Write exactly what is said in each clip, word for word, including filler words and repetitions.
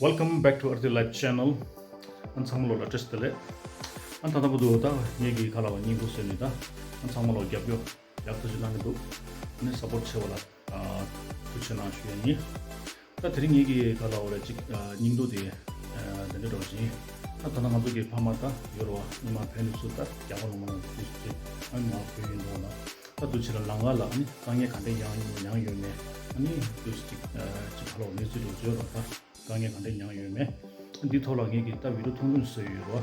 Welcome back to Arti Live Channel. ཨ་ཚང་མ་ལོ་ལ་བཀྲ་ཤིས་བདེ་ལེགས། ཨ་ད་ལྟ་བུ་དུ་ད་ངེད་ཀྱི་ཁ་ལ་བ་སྙིང་པོ་བཟོས་ནས་ད་ཨ་ཚང་མ་ལོ་རྒྱབ་སྐྱོར་ཡག་ཐག་ཆོད་གནང་གི་འདུག་ཨ་ནི་སཔོར་ཊི་བྱས་པ་ལ་ཨ་ཐུགས་རྗེ་ཆེ་གནང་ཞུ་ཡ་ཡིན། ད་དེ་རིང་ངེད་ཀྱི་ཁ་ལ་བ་ལ་ཅིག་ཨ་སྙིང་པོ་དེ་ཨ་དེ་འདྲ་འདྲ་བ་ཞིག་ཡིན། ཨ་ད་ལྟ་ང་ཚོ་གི་ཕ་མ་ད་ཡོད་རེད་བ། ཉི་མ་བོད་ནས་ཚུར་ད་རྒྱ་གར་ལུང་མ་ལ་དུས་ཚོད་ཨ་ནི་མ་བོད་ཡིན་འདུག་ལ། ད་དུ་ཕྱི་ལ་ལམ་ཁ་ལ་ཨ་ནི་དཀའ་ངལ་ག་འདྲ་ཡང་ཡང་ཡོད་མེད་ཨ་ནི་དུས་ཚོད་ཅིག་ཨ་ཅིག་ཁ་ལ་བ་གནས་ཚུལ་འདྲ་བ་བརྗོད་རོགས་ད། དཀའ་ངལ་ག་འདྲ་མྱངས་ཡོད་མེད། འདི་ཐོག་ལ་ངེད་ཀྱིས་ད་བི་ཌིའོ་ཐུང་ཐུང་བཟོས་ཡོད་རོ།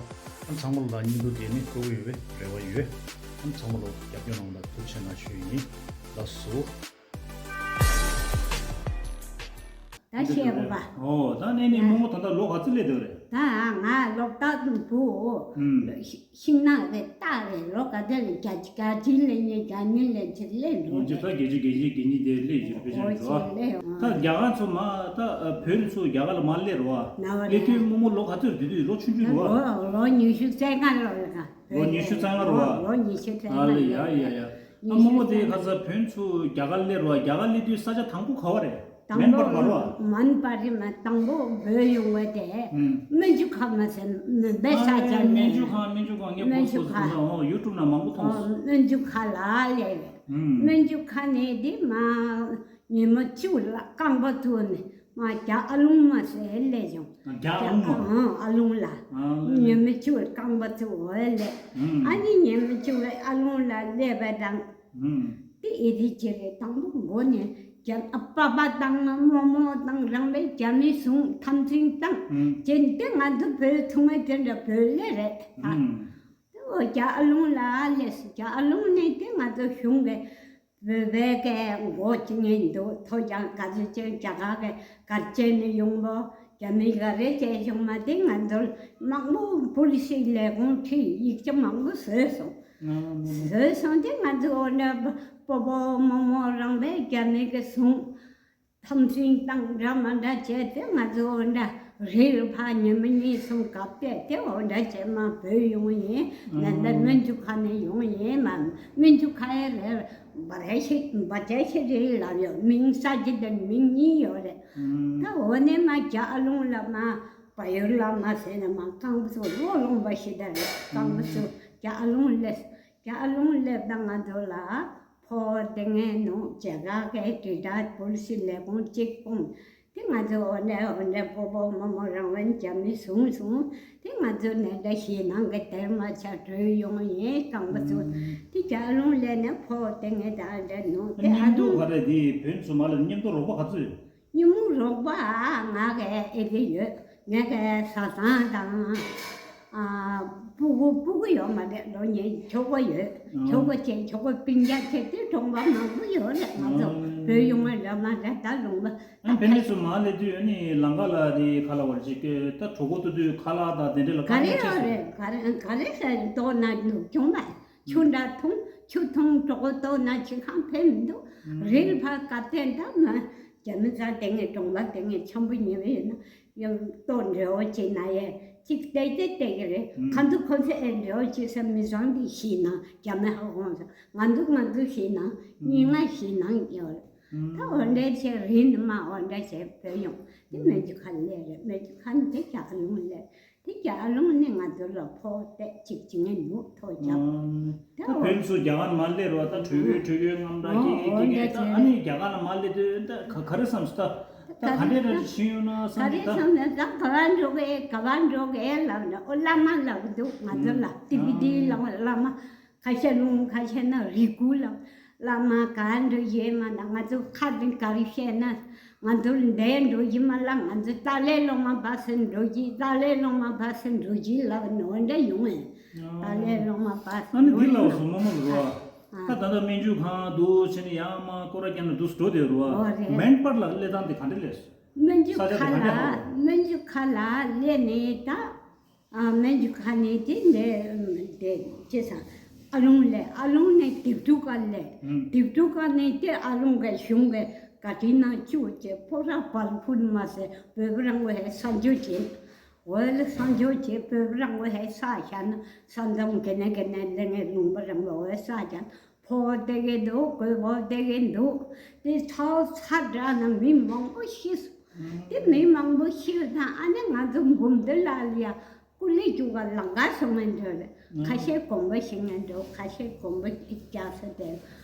ཨ་ཚང་མ་ལ་སྙིང་སྟོབས་དེ་ནི་སྤྲོ་པོ་ཡོད་པའི་རེ་བ་ཡོད། ཨ་ཚང་མ་ལ་རྒྱབ་སྐྱོར་གནང་བ་ཐུགས་རྗེ་ཆེ་གནང་ཞུ་ཡིན། ལགས་སོ། ད་བཤད་དགོས་པ། ཨོ་ད་ནས་ནས་རྨོ་མོ་ད་ལྟ་ལོ་ག་ཚོད་སླེབས་འདུག་རེད། ད་ང་ལོ་རྟག་ཏུ་བུ། ཨུམ། ཤིང་ནགས་རེད་སྟག་རེད་ལོ་ག་དེ་ལས་བརྒྱ་ཆ་ག་ཅིག་ལས་ཉེ་བརྒྱ་ཉིན་ལས་ཆེར་སླེབས་འགྲོ་ཡིན་གྱི་ད་བརྒྱད་ཅུ་བརྒྱད་ཅུ་བརྒྱད་ཅུ་དེ་སླེབས་ཡོད་པའི་ཆ་འགྲོ། ད་རྒྱ་གར་ཚོ་མ་ད་བོད་ནས་ཚུར་རྒྱ་གར་ལ་མ་སླེབས་རོ་བ། སླེབས་དུས་རྨོ་མོ་ལོ་ག་ཚོད་རེད། དུས་ལོ་ཆུང་ཆུང་རེད་བ། ལོ་ཉི་ཤུ་རྩ་ལྔ་ལོ་རེད། ལོ་ཉི་ཤུ་རྩ་ལྔ་རེད་བ། ལོ་ཉི་ཤུ་རྩ་ལྔ། ཨ་ལེ་ཡ་ཡ་ཡ། ཨ་རྨོ་མོ་དེ་ག་ཚ་བོད་ནས་ཚུར་རྒྱ་གར་སླེབས་རོ་བ། རྒྱ་གར་སླེབས་དུས་ས་ཆ་དང་པོ་ག་བ་རེད། དང་མན་པོ་པར་མར་རོ། མན་པར་རི་མ་དང་པོ་བོད་ཡོང་བ་དེ། ཨུམ། སྨན་ཆུ་ཁ་མ་ཟེར་མོན་པའི་ས་ཆ་ནས། སྨན་ཆུ་ཁ་སྨན་ཆུ་ཁ་ངས་སྨན་ཆུ་ཁ་ཁོ་ཚོ་ཡུ་ཊུབ་ནང་མང་པོ་མཐོང་སོང་། སྨན་ཆུ་ཁ་ལ་ལས། ཨུམ། སྨན་ཆུ་ཁ་ནས་དེ་མ་ཉི་མ་བཅུ་ལ་རྐང་པ་བཙུགས་ནས་མ་རྒྱ་ཨ་ལུང་མ་ཟེར་སླེབས་བྱུང་། རྒྱ་ཨ་ལུང་མ། ཨ་ཨ་ལུང་ལ། ཨ་ལུང་ལ། ཉི་མ་བཅུ་རྐང་པ་བཙུགས་འོ་ལས། ཨུམ། ཨ་ནི་ཉི་མ་བཅུ་ཨ་ལུང་ལ་སླེབས་པ་དང་། ཨུམ། དེ་ཨེ་རི་ཅེ་རེ་དང་པོ་མགོ་ནས་རྒྱ་ཨ་པ་པ་དང་རྨོ་མོ་དང་རང་བའི་རྒྱ་མི་ཟུང་འཐབ་འཛིང་བཏང་། ཨུམ། རྗེས་འདི་ང་ཚོ་བོད་ཐུང་ངེ་དེ་འདྲ་བོད་ལས་རེད་ད། ཨུམ། དེ་འོ་རྒྱ་ཨ་ལུང་ལ་སླེབས་སོང་། རྒྱ་ཨ་ལུང་ནས་དེ་ང་ཚོ་གཞུང་གི་བོད་པའི་གི་མགོ་ཅི་ངེས་འདུག་ཐོ་རྒྱ་ག་ཚོད་ཅན་རྒྱ་གར་གི་གར་ཅན་ནས་ཡོང་བོ་རྒྱ་མི་ག་རེ་བྱས་བྱུང་མ་དེ་ང་ཚོ་མང་པོ་པོ་ལི་སི་ལས་ཁུངས་ཁྲིད་ཡིག་ཆ་མང་པོ་བཟོས་སོང་། བཟོས་སོང་དེ་ང་ཚོ་འོ་ན་སྤོ་བོ་རྨོ་མོ་རང་བས་རྒྱ་མི་གི་ཟུང་འཐབ་འཛིང་བཏང་འདྲ་མ་འདྲ་བྱས་ཏེ་ང་ཚོ་འོ་འདྲ་རིལ་ཕ་ཉི་མ་གཉིས་གསུམ་གབ་སྟེ་དེ་འོ་འདྲ་བྱས་མ་བོད་ཡོང་ཡིན། ནན་ཏན་སྨན་ཆུ་ཁ་ནས་ཡོང་ཡིན་མ། སྨན་ཆུ་ཁ་ཡ་རེད་བ་རེ་ཞིག་བ་ཅ་ཞིག་རེད་ལབ་ཡོད། མིང་ས་ཅི་དེ་མིང་གཉིས་ཡོད་རེད། ད་འོ་ནས་མ་རྒྱ་ཨ་ལུང་ལ་མ་བ་ཡོད་ལ་མ་ཟེར་ན་མ་རྐང་པ་ཚོ་ལོ་ལོང་པ་ཞིག་ད་རེད། རྐང་པ་ཚོ་རྒྱ་ཨ་ལུང་སླེབས། རྒྱ་ཨ་ལུང་སླེབས་ད་ང་ཚོ་ལ་ཕོ་དེ་ངའི་ནང་རྒྱ་གར་གྱི་དྲིལ་བསྒྲགས་པོ་ལི་སི་ལས་ཁུངས་གཅིག་སྤུངས། དེ་ང་ཚོ་འོ་ནས་འོ་ནས་སྤོ་བོ་རྨོ་མོ་རང་བན་རྒྱ་མི་བཟུང་སོང་། དེ་ང་ཚོ་ནས་འདྲ་ཞེད་སྣང་གི་དེར་མ་ཆ་བྲོས་ཡོང་ཡིན། རྐང་པ་ཚོ་དེ་རྒྱ་ཨ་ལུང་སླེབས་ནས་ཕོ་དེ་ངའི་ད་འདྲ་ནང་དེ་ཨ་སྙིང་སྡུག་ལུང་ག་རེ་དེ་བོད་ཚོ་མ་ལ་སྙིང་སྡུག་རོགས་པ་ག་ཚོད་ཡོད། ཉིན་མོ་རོགས་པ་ང་གི་ཨེ་ཙི་ཡོད། ངས་གི་བཟའ་ཚང་དང་ཨ་སྤུ་གུ་སྤུ་གུ་ཡོད་མ་རེད། ལོ་ཉེ་ཆོག་པ་ཡོད། ཨང་། ཆོག་པ་བྱས་ཆོག་པ་སྤུན་ཀྱག་བྱས་ཏེ་གྲོང་པ་མང་པོ་ཡོད་རེད། ང་ཚོ་ཨང་། བོད་ཡོང་བ་རེད་མ་རེད་ད་ལུང་པ། ཨ་ཕན་ནི་ཚོ་མ་སླེབས་དུས་ཨ་ནི་ལམ་ཁ་ལ་དེ་ཁ་ལ་བར་ཅིག་གི་ད་གྲོད་ཁོག་ལྟོགས་དུས་ཁ་ལག་དང་དེ་འདྲ་ལ་ག་རེ་ཡོད་རེད། ག་རེ་ག་རེ་ཟ་ལྟོགས་ན་ནུབ་བྱུང་བ། ཆུ་འདྲ་འཐུང་། ཆུ་འཐུང་གྲོད་ཁོག་ལྟོགས་ན་ཅི་གང་ཕན་མི་འདུག་ཨང་། རིལ་བ་བཀབ་སྟེ་འདྲ་མ། རྒྱ་མི་ཚ་དེ་ངས་གྲོང་པ་དེ་ངས་འཆམ་པོ་ཉེ་བས་ཡོད་ན་ཡང་ལྟོ་འབྲེལ་བ་བྱེད་ན་ཡས་གཅིག་བལྟས་ཏེ་བལྟས་ཀྱི་རེད། ཨང་། ཁ་འདུག་ཁོ་ཚོས་ཨེ་འབྲེལ་བ་བྱེད་ས་མི་བཟང་འདི་ཤི་ན་རྒྱ་མི་ཧ་གོ་ས། ང་འདུག་ང་འདུག་ཤི་ན་སྙིང་ང་ཤི་ན་ཡོད། ཨང་། ད་འོ་འདྲས་བྱས་རིན་མ་འོ་འདྲས་བྱས་བོད་ཡོང་དེ་སྨན་ཆུ་ཁ་ལས་རེད། སྨན་ཆུ་ཁ་ནས་དེ་རྒྱ་ཨ་ལུང་ལས། དེ་རྒྱ་ཨ་ལུང་ནས་ང་ཚོ་ལ་ཕོག་སྟེ་གཅིག་བྱེད་ངེས་འདུག་ཐོག་རྒྱབ། ཨང་། ད་ད་འོ་བོད་ཚོ་རྒྱ་གར་མ་སླེབས་རོགས་ད་བྲོས་བྱོལ་བྲོས་བྱོལ་རྔམ་འདྲ་ཨོ་སྐྱེ་ཨོ་སྐྱེ་འདྲ་ད་བྱས། ཨ་ནི་རྒྱ་གར་ལ་མ་སླེབས་དུས་ད་ག་ག་རེ་བསམ་སོང་ད། ད་ག་འདྲས་འདྲ་ཞིག་ཡོང་ན་བསམ་གི་ད། ག་རེ་བསམ་ན་ད་ག་བ་འགྲོ་གི་ག་བ་འགྲོ་གི་ལབ་ན་ཨོ་བླ་མ་ལབ་འདུག་ང་ཚོ་ལ་ཨང་ཏི་བི་ཏི་ཨང་བླ་མ་བླ་མ། ཁ་ཤས་ལུང་ཁ་ཤས་ན་རི་ཀུ་ལ། བླ་མ་ག་འགྲོ་ཡས་མ་ན་ང་ཚོ་ཁ་དེ་ག་རེ་བཤད་ན་ང་ཚོ་འདས་འགྲོ་ཡི་མ་ལ་ང་ཚོ་ཏཱ་ལའི་བླ་མ་བ་སེ་འགྲོ་ཡི་ཏཱ་ལའི་བླ་མ་བ་སེ་འགྲོ་ཡི་ལབ་ནོ་འདྲ་ཡོང་ངས། ཏཱ་ལའི་བླ་མ་བ་སེ་ཨ་ནི་འདི་ལ་འོ་སོ་མ་མ་རུ་བ། ད་ད་ལྟ་སྨན་ཆུ་ཁང་དུ་ཕྱིན་ནས་ཡང་མ་སྐོར་ར་རྒྱབ་ནས་འདུག་འགྲོ་དེ་རུ་བ། ཨོ་རེད། མན་པར་ལ་སླེབས་སྟངས་དེ་ག་འདྲ་ལས། སྨན་ཆུ་ས་ཆ་དེ་ཁ་ག་འདྲ་ལ་ཧ་གོ། སྨན་ཆུ་ཁ་ལ་སླེབས་ནས་ད། ཨ་སྨན་ཆུ་ཁ་ནས་དེ་འདྲ་དེ་ཅི་ས་ཨ་ལུང་ལས་ཨ་ལུང་ནས་དིབ་ཏུ་ཀ་ལས། ཨུམ། དིབ་ཏུ་ཀ་ནས་དེ་ཨ་ལུང་གི་གཞུང་གི་བཀའ་དྲིན་ནང་བཅུག་བྱས་ཕོ་བྲང་བལ་ཕུལ་མ་ཟེར་བོད་པ་རང་གི་ཧེ་ས་འཇོག་བྱས། འོ་ལ་ས་འཇོག་བྱས་བོད་པ་རང་གི་ཧེ་ས་ཤ་ན་ས་འཛོམས་ག་ནས་ག་ནས་ལེ་ངེ་ལུང་པ་རང་གི་འོ་ས་ཤ་ན། ཕོ་བ་བསྡད་ཀྱི་འདུག་གོས་པ་བསྡད་ཀྱི་འདུག་དེ་ཚ་ཚ་དྲག་ན་མི་མང་པོ་ཤི་སོང་ དེ་མི་མང་པོ་ཤི་བ་དང་ཨ་ནི་ང་ཚོ་འབུམ་སྡེ་ལ་ལ་ཡ་སྐུ་ལས་རྒྱུག་ག་ལང་ཀ་སོང་ངས་འགྲོ་རེད། ཁ་ཤས་དགོངས་པ་བཞེས་ངས་འགྲོ། ཁ་ཤས་དགོངས་པ་རྒྱག་ས་དེ་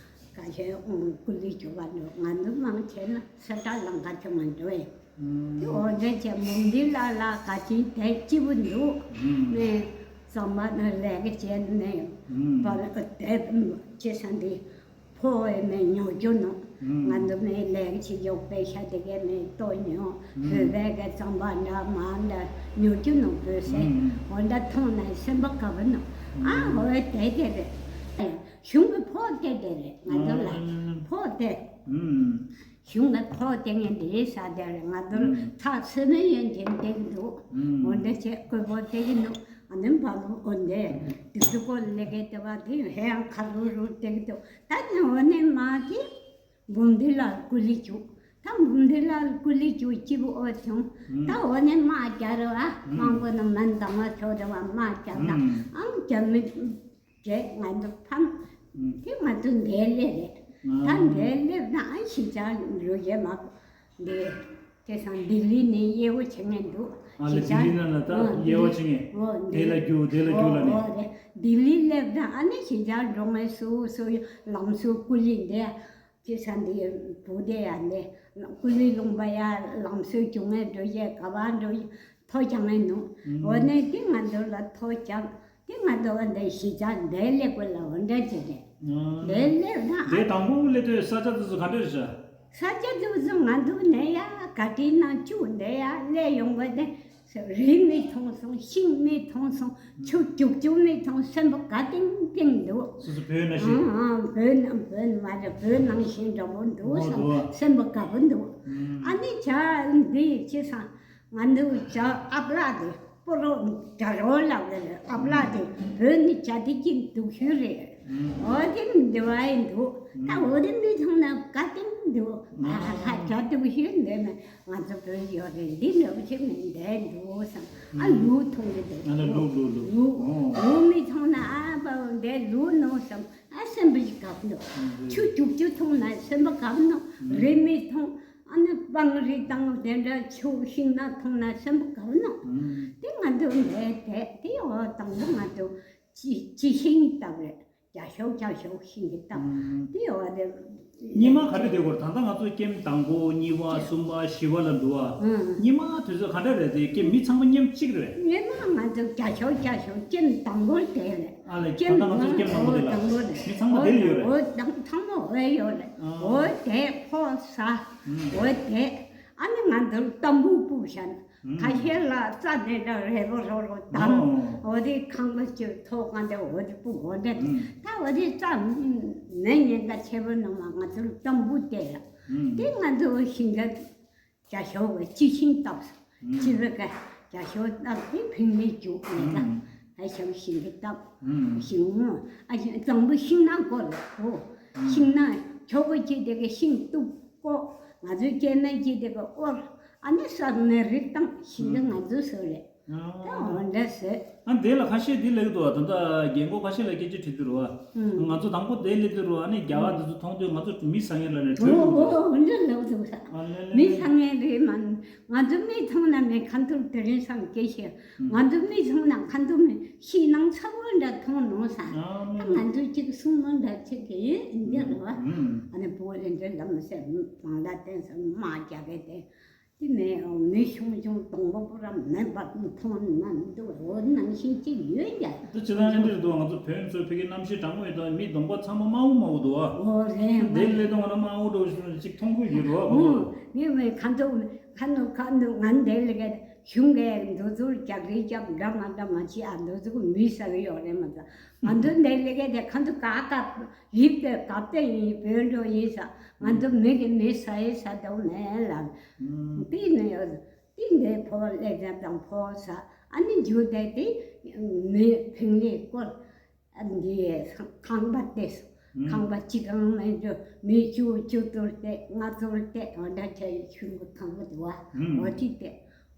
ཁ་ཤས་སྐུ་ལས་རྒྱུག་ག་འགྲོ། ང་ཚོ་མང་ཆེ་ན་ས་ཁྲ་ལང་ཀ་སོང་ངས་འགྲོ་ཡས། དེ་འོ་འདྲ་བྱས་འབུམ་སྡེ་ལ་ལ་ག་ཅིན་དེ་སྐྱིད་པོ་འདུག་ནས་ཙམ་པ་ན་ལས་ཀ་བྱས་ནས་པ་དེ་ཅི་ས་འདི། ཕོ་བའི་མེ་ཉོ་རྒྱུ་ནོ། ང་ཚོ་མེ་ལེགས་ཆེ་ཡོག་པའི་ཤ་དེ་གའི་མེ་ལྟོ་ཉོ། བོད་པའི་གི་རྩམ་པ་འདྲ་མ་འདྲ་ཉོ་རྒྱུ་ནོ་བོད་སེ། འོ་འདྲ་མཐོང་ན་སེམས་པ་དགའ་བོ་ནོ། ཨ་འོ་དེ་དེ་རེད། གཞུང་གི་ཕོ་དེ་དེ་རེད། ང་ཚོ་ལ་ཕོ་དེ། གཞུང་གི་ཕོ་དེ་ངས་འདི་ས་དེ་རེད། ང་ཚོ་ལ་ཚ་སེ་མེ་ཡོན་ཅན་དེ་གི་འདུག་འོ་འདྲ་བྱས་བཀོད་པོ་དེ་གི་འདུག་ཨ་ནི་བ་ལུ་འོ་འདྲ་དུ་དུ་གོ་ལེ་གེ་དེ་བ་དེ་ཧེ་ཡང་ཁ་རུ་རུ་དེ་གི་འདུག་ད་ནི་འོ་ནི་མ་གི་འབུམ་སྡེ་ལ་སྐུ་ལི་བཅུག་ད་འབུམ་སྡེ་ལ་སྐུ་ལི་བཅུག་སྐྱིད་པོ་ཨོ་བྱུང་། ད་འོ་ནི་དམག་རྒྱག་རེད་བ། དམག་པོ་ནི་མན་དང་མ་ཆོག་རེད་བ། དམག་རྒྱག་ད་ཨང་རྒྱ་མི་རྒྱལ་ང་ཚོ་ཕམ། དེ་ང་ཚོ་འདས་ལེ་རེད། ད་འདས་ལེ་ན་ཨ་ཞི་ཅང་ལོ་རྒྱལ་མ་འདི་དེ་སང་ལྡི་ལི་ནས་གཡས་པོ་བྱེད་ངེས་འདུག་ཨ་ལེ་ཞི་ཅང་ལྡི་ལི་ན་ལ་ད་ཨོ་གཡས་པོ་བྱེད་ངེས། ཨོ་དེ་ལ་རྒྱུག་དེ་ལ་རྒྱུག་ལ་ནི། ཨོ་རེད། ལྡི་ལི་སླེབས་ད་ཨ་ནི་ཞི་ཅང་འགྲོ་ངེས་སུ་སུ་ལམ་སུ་སྐུ་ལི་འདས། ཅི་ས་འདི་བུ་དེ་ཡ་འདི་ཀུ་ལི་ལུང་པ་ཡ་ལམ་སྲོལ་བྱུང་ངས་འགྲོ་ཡས་ག་བ་འགྲོ་ཡས་ཐོ་རྐྱང་ངས་ནུ། འོ་ནས་དེ་ང་ཚོ་ལ་ཐོ་རྐྱང་དེ་ང་ཚོ་འདི་གཞིས་ཆགས་འདི་སླེབས་དགོས་ལ་འོ་འདྲ་བྱས་ཏེ། འདི་སླེབས་ན་ཨ། དེ་དང་པོ་སླེབས་དུས་ས་ཆ་དེ་ཚོ་ག་འདྲ་རེད་ཤག་ས་ཆ་དེ་ཚོ་ང་ཚོ་ནས་ཡ་ག་དྲིན་ན་བཅུག་འདི་ཡ་སླེབས་ཡོང་དགོས་ཏེ། རི་མི་མཐོང་སོང་། ཤིང་མི་མཐོང་སོང་། ཆུ་རྒྱུག་རྒྱུག་མི་མཐོང་། སེམས་པ་དགའ་ཏིང་ཏིང་འདུག་སོ་སོ་བོད་ནང་བཞིན། ཨང་ཨང་བོད་ནང་བོད་མ་རེད། བོད་ནང་བཞིན་འདྲ་པོ་འདུག་ཨོ་སོང་། འདུག་ཨ། སེམས་པ་དགའ་པོ་འདུག་ཨ་ནི་བྱ་འདི་ཅི་སང་ང་འདུག་བྱ་ཨབ་ལ་དེ་པོ་རོ་དྲ་རོ་ལ་བ་རེད། ཨབ་ལ་དེ་བོད་ནི་བྱ་དེ་ཅི་འདུག་ཤུལ་རེད། ཨོ་དེ་འདི་བ་ཡིན་འདུག་ད་འོ་དེ་མི་མཐོང་ན་དགའ་ཏིང་འདུག་ཨ་ཧ་ཧ་བྱ་འདུག་ཤུལ་འདི་ནི། ང་ཚོ་བོད་ཡོད་རེད། འདི་འདྲ་བོ་ཞིག་ནས་འདས་འདུག་བསམ། ཨ་ལུག་མཐོང་གི་འདུག་ཨ་ན་ལུག་ལུག་ལུག་ལུག་ཨོ། ལུག་མི་མཐོང་ན་ཨ་བ་འདས་ལུག་ནོ་བསམ། ཨ་སེམས་པ་ཞིག་དགའ་འདུག་ཆུ་རྒྱུག་ཆུ་མཐོང་ན་སེམས་པ་དགའ་འདུག་རི་མི་མཐོང་། ཨ་ནི་སྤང་རི་དང་དེ་འདྲ་ཆུ་ཤིང་ནགས་མཐོང་ན་སེམས་པ་དགའ་འདུག་དེ་ང་ཚོ་འདས་དེ་དེ་ཡོ་དང་པོ་ང་ཚོ་ཅི་ཅི་ཤིང་བཏབ་རེད། རྒྱ་ཤོག་རྒྱ་ཤོག་ཤིང་གི་སྟབས། ཨུམ། དེ་ཡོད་རེད། སྙེ་མ་ག་རེ་དེ་གོ་ད་ལྟ་ང་ཚོ་ཀེམ་དང་པོ་གཉིས་པ་གསུམ་པ་བཞི་པ་ལ་འདུག་ཨ། ཨུམ། སྙེ་མ་དུས་ཚོད་ག་འདྲ་རེད་དེ་ཀེམ་མི་ཚང་མ་མཉམ་གཅིག་རེད། སྙེ་མ་ང་ཚོ་རྒྱ་ཤོག་རྒྱ་ཤོག་ཀེམ་དང་པོ་དེ་རེད། ཨ་ལས་ཀེམ་ད་ལྟ་ང་ཚོ་ཀེམ་དང་པོ་དེ་ལ་དང་པོ་རེད། མི་ཚང་མ་དེ་ལ་ཡོད་རེད། འོ་དང་ཚང་མ་འོ་ཡོད་རེད། ཨ། འོ་དེ་ཕོ་ས། ཨུམ། འོ་དེ་ཨ་ནི་ང་ཚོ་ལ་ཏམ་བུ་སྤུབས་བཞག་ཁ་ཤས་ལ་རྩྭ་དེ་འདྲ་རལ་པོ་རོ་རོ་དང་། ཨོ། འོ་དེ་ཁང་པ་ཅིག་ཐོག་ཁང་དེ་འོ་དེ་སྤུ་འོ་འདྲ་དེ། ཨུམ། ད་འོ་དེ་རྩྭ་མེ་ཉེན་ཁ་ཆེ་བོ་ནང་མ་ང་ཚོར་ཏམ་བུ་བལྟས་ལ། ཨུམ། དེ་ང་ཚོ་ཤིང་ཁ་རྒྱ་ཤོག་གི་སྤྱི་ཤིང་བཏབ་སོང་། ཨུམ། སྤྱི་བོ་ཀ་རྒྱ་ཤོག་བཏབ་དེ་ཕིང་ལེ་རྒྱུག་ནས་ཀ་ཨུམ། ཨ་ཞང་ཤིང་གི་བཏབ། ཨུམ། ཤིང་ངོ་ཨ་ཞང་གཙང་པོ་ཤིང་ནགས་སྐོར་ལ་འོ། ཨུམ། ཤིང་ནགས་ཁྱོ་ག་ཅིག་དེ་གི་ཤིང་གཏུབ། ཀོ། ང་ཚོའི་སྐྱེ་གནས་ཀྱི་དེ་ག་ཨོར། ཨ་ནི་ས་ནས་རི་བཏང་ཤིང་གི་ང་ཚོའི་སོ་རེད། ཨ། ད་འོ་འདྲ་ཟེར། ཨ་འདི་ལ་ཁ་ཤས་འདི་ལེགས་འདུག་ད་ལྟ་རྒན་གོག་ཁ་ཤས་ལ་སྐད་ཆ་དྲིས་དུས་རུ་བ། ང་ཚོ་དང་པོ་དེ་སླེབས་དུས་རུ་ཨ་ནི་རྒྱ་གར་འདི་ཚོ་མཐོང་དུས་ང་ཚོ་མི་ཟ་ངེས་ལ་ནས་གྲོད་ཨོ་ཨོ་འོ་འདྲ་ལེགས་འདུག་ས། ཨ་ལེ་ལེ་མི་ལེ། ཟ་ངེས་རེད་མ། ང་ཚོ་མི་མཐོང་ན་མི་ཁ་འཐོར་དེ་རིང་སང་སྐད་ཤེས། ང་ཚོ་མི་མཐོང་ན་ཁ་འཐོར་མི་ཤིང་ནགས་ཚ་བོ་འདྲ་མཐོང་ནོ་ས། ཨ་ད་ང་ཚོ་གཅིག་གསུང་མ་འདྲ་ཅིག་གི་ཡིན་འདི་རུ་བ། ཨ་ནི་བོད་ལས་འདྲ་ལམ་སེ་མང་ལ་བརྟེན་སོང་དམག་རྒྱག་གི་དེ། དེ་ནས་མི་ཆུང་ཆུང་གདོང་པ་པོ་ར་མེད་པར་མཐོང་ན་འདུག་འོ་ནང་བཞིན་ཅིག་ཡོད་ཀྱང་། དེ་ཇི་ལྟར་ཨེ་འདྲ་འདུག་ང་ཚོ་བོད་ཚོའི་ཕ་གི་གནམ་གཤིས་གྲང་མོ་ཡོད་དོ། མི་གདོང་པ་ཚང་མ་དམར་པོ་དམར་པོ་འདུག་ཨ། འོ་རེད། དེ་ལས་གདོང་པ་དམར་པོ་འདུག་ཅིག་མཐོང་གི་ཡོད་རོགས་ཁོ་ཚོ། ངས་ཁ་འདུག་ཁ་འདུག་ཁ་འདུག་ང་འདི་ལ་ག་གཞུང་གི་འདུ་ཚོགས་རྒྱག་རེས་རྒྱབ་འདྲ་མ་འདྲ་མ་བྱེད་ཨ། འདུ་ཚོགས་མི་ཟ་གི་ཡོད་རེད་མ་ཚ། ང་ཚོ་འདི་ལ་ག་དེ་ཁ་འདུག་ག་ག་རིག་པའི་གབ་དེ་ཡིན་བོད་འགྲོ་ཡིན་ས། ང་ཚོ་མི་གི་མི་ཟ་ཡི་ཟ་དོ་མེད་ལ། དེ་ནས་ཡོད། དེ་འདྲའི་ཕོ་ལས་ཀ་དང་ཕོ་ས་ཨ་ནི་རྒྱུ་དེ་དེ་མི་ཕིང་ལས་སྐོར་འདི་ཁང་པ་དེ་ཁང་པ་གཅིག་གང་མེད་རྒྱུ་མི་བཅུ་བཅུ་ཐུར་དེ་ལྔ་ཐུར་དེ་འོ་འདྲ་ཆ་ཡི་ཆུང་གི་ཁང་པ་དེ་བ་འོ་དེ་དེ་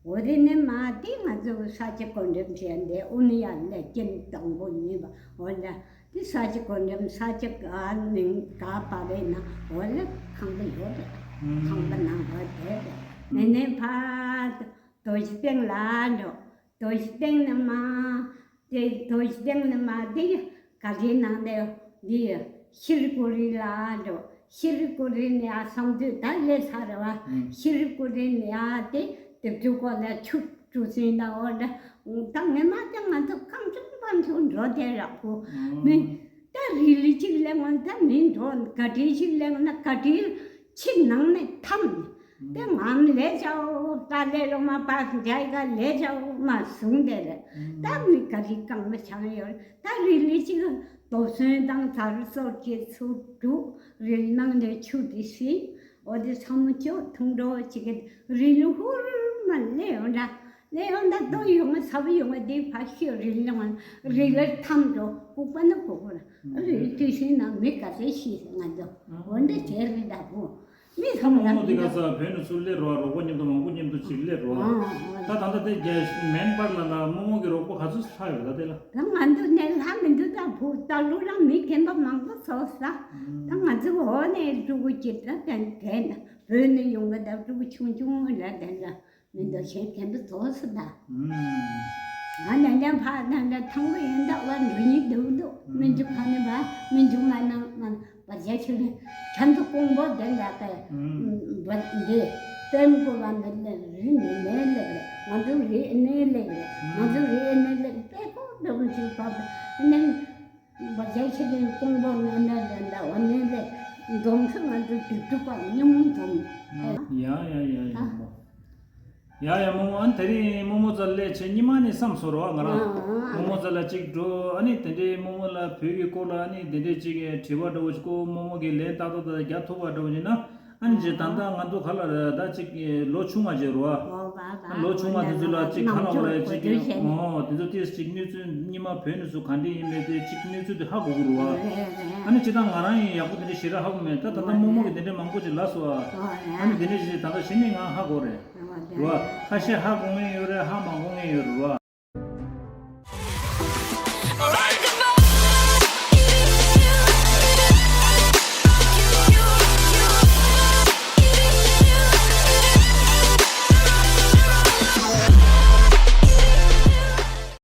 འོ་དེ་ནས་མ་དེ་ང་ཚོ་ས་ཆ་གོ་འགྲེམས་བྱས་འདི་ཨུ་ནི་ཡ་ལས་ཀྱིན་དང་པོ་ཉིན་པ་འོ་འདྲ། དེ་ས་ཆ་གོ་འགྲེམས་ས་ཆ་ག་ནིང་ག་པ་རེད་ན་འོ་ལེ་ཁང་པ་ཡོད་རེད། ཁང་པ་ནང་འོ་དེ་རེད། ནས་ནས་ཕར་རྡོ་རྗེ་གདན་ལ་འགྲོ། རྡོ་རྗེ་གདན་ནས་མར་དེ་རྡོ་རྗེ་གདན་ནས་མར་དེ་ག་རེ་ནང་ནས་འདི་ཤྲཱི་ཀུ་རི་ལ་འགྲོ། ཤྲཱི་ཀུ་རི་ནས་ཨ་སང་དུས་ད་ལས་ཚར་བ། ཤྲཱི་ཀུ་རི་ནས་ཨ་དེ་དེབ་ཐེར་སྐོར་ལ་ཆུ་གྲུ་ཟིན་ན་འོ་འདྲ། ད་ངས་མ་ད་ང་ཚོ་གང་བྱུང་བ་བྱུང་འགྲོ་དེ་རག་པོ་མི། ད་རི་ལི་གཅིག་ལེན་ན་ད་མི་འགྲོ། ག་དྲིལ་གཅིག་ལེན་ན་ག་དྲིལ་ཕྱི་ནང་ནས་འཐམ། དེ་ངམ་ལས་བྱའོ། ད་ལས་ལོ་མ་པ་འཇའི་ག་ལས་བྱའོ་མ་བཟུང་དེ་རེད། ད་མི་ག་རི་གང་མ་ཆང་ཡོད། ད་རི་ལི་གཅིག་རྡོ་སོན་དང་དར་སོགས་ཀྱི་ཚུར་བྲུས། རི་ནང་ནས་ཆུ་དེ་ཤི། འོ་དེ་ཚང་མ་ཅོག་འཐུང་འགྲོ་གཅིག་གི་རི་ལི་ཧུར་མ་ལས་འོ་འདྲ། ལས་ཡོང་ད་ལྟོ་ཡོང་བ་ཚ་བ་ཡོང་བ་དེ་ཕ་ཤི་རི་ལོང་རི་ལ་འཐམ་འགྲོ། ལྐུགས་པ་ན་ལྐུགས་པ་ན་རི་དུས་ཤིང་ན་མི་ག་ཚད་ཤི་ང་ཚོ་འོ་འདྲ་བྱས་རེད་ད་བུ། མི་ཚང་མ་མོ་དེ་ག་ས་བོད་ནས་ཚུར་སླེབས་རོགས། རོགས་པ་མཉམ་དུ་མང་པོ་མཉམ་དུ་ཅིག་སླེབས་རོགས། ད་ད་ལྟ་དེ་རྒྱ་མེན་པར་ལ་ལ་རྨོ་མོ་གི་རོགས་པ་ག་ཚོད་ལྷག་ཡོད་ད་དེ་ལ། ད་ང་ཚོ་ནས་ལྷག་མི་འདུག་ད་བུ་ད་ལུ་རང་མི་རྒན་པ་མང་པོ་ཚོགས་ས། ད་ང་ཚོ་འོ་ནས་ཕྲུ་གུ་ཅིག་ད་དེ་དེ་ན་བོད་ནས་ཡོང་གི་ད་ཕྲུ་གུ་ཆུང་ཆུང་ལ་དེ་འདྲ། མི་འདུག་གཞན་གན་དུ་རྫོགས་སུ་ད། ང་ནན་ཏན་ཕ་ནན་ཏན་ཐང་པོ་ཡིན་ད་བ་འགྲོ་ཉིད་འདུག་འདུག་མི་འཇུག་ཕ་ནི་བ་མི་འཇུག་མ་ནང་མ་བ་རྒྱ་ཆེ་བས་གན་དུ་ཀོང་པོ་དེ་འདྲ་པས། བ་འདི་བསྟན་གོ་བ་འདི་ལས་རི་ནས་ནས་ལེགས་རེད། ང་ཚོ་རི་ནས་ལེགས་རེད། ང་ཚོ་རི་ནས་ལེགས་པས་ཀོ་འདྲ་བོ་ཞིག་བབ་ནས། བ་རྒྱ་ཆེ་བའི་ཀོང་པོ་ནས་ནས་ལེགས་འདྲ་བ་ནས་ལེགས་འཛོམས་སུ་ང་ཚོ་སྒྲིག་འགྲོ་པ་ཉུང་ངུ་འཛོམས། ཡ་ཡ་ཡ་ཡ་མོ། ཡ་ཡ་མོ་མོ། ཨ་ནི་དེ་རིང་རྨོ་མོ་རྩ་ལས་ཆེ་ཉི་མ་ནི་བསམ་སོང་རོ་ང་རང་། རྨོ་མོ་རྩ་ལ་གཅིག་འགྲོ། ཨ་ནི་དེ་འདྲའི་རྨོ་མོ་ལ་བོད་ཀྱི་སྐོར་ལ་ཨ་ནི་དེ་འདྲའི་གཅིག་དྲི་བ་འདྲ་བོ་ཞིག་ཁོ་རྨོ་མོ་གི་ལན་ཏག་ཏག་ཏག་རྒྱག་ཐུབ་པ་འདྲ་བོ་ཡིན་ན། ཨ་ནི་རྗེས་ད་ལྟ་ང་ཚོ་ག་ལ་རེད་ད་གཅིག་ལོ་ཆུང་བ་ཅིག་རོ། ཨ་ལོ་ཆུང་བ་དེ་ཚོ་ལ་གཅིག་ག་ལ་བ་རེད་གཅིག་ཨོ་དེ་ཚོ་ཏིས་གཅིག་གནས་ཚུལ་ཉི་མ་བོད་ནས་སུ་ག་འདྲ་ཡིན་མེད་དེ་གཅིག་གནས་ཚུལ་དེ་ཧ་གོ་གི་རོ། ཨ་ནི་ཇི་ལྟར་ང་རང་ཡིན་ཡག་པོ་དེ་འདྲ་ཞེ་དྲག་ཧ་གོ་མེད། ད་ད་ལྟ་རྨོ་མོ་གི་དེ་འདྲ་མང་པོ་ཅིག་ལབ་སོང་ཨ། ཨ་ནི་དེ་འདྲ་ཞིག་ད་ལྟ་ཞེ་ནས་ང་ཧ་གོ་རེད་རོ། ཁ་ཤས་ཧ་གོ་མཁན་ཡོད་རེད། ཧ་མ་གོ་མཁན་ཡོད་རེད་རོ།